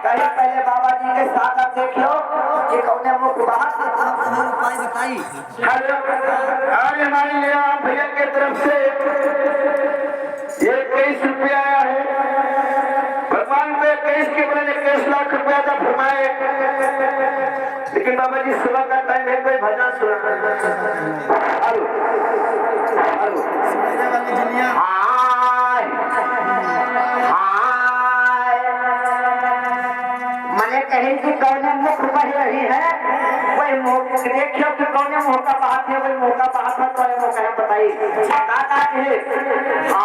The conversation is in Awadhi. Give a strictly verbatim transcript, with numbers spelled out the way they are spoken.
कहीं पहले बाबा जी के साथ आप देखियो कि कौने मुख बाहर। उपाय बताई। हेलो, आज हमारे यहाँ भैया के तरफ से ये इक्कीस रुपया आया है। भगवान को इक्कीस के बदले इक्कीस लाख रुपया का फरमाए। लेकिन बाबा जी, सुबह का टाइम है, कोई भजन सुना। Hello, hello. Hi, hi. मने कहीं कि कौने मुख बह रही है, वही मुख देखियो कि कौने मुँह का बात है, वही मुँह का बात है, कौने मुँह का है, बताइए। का बात है?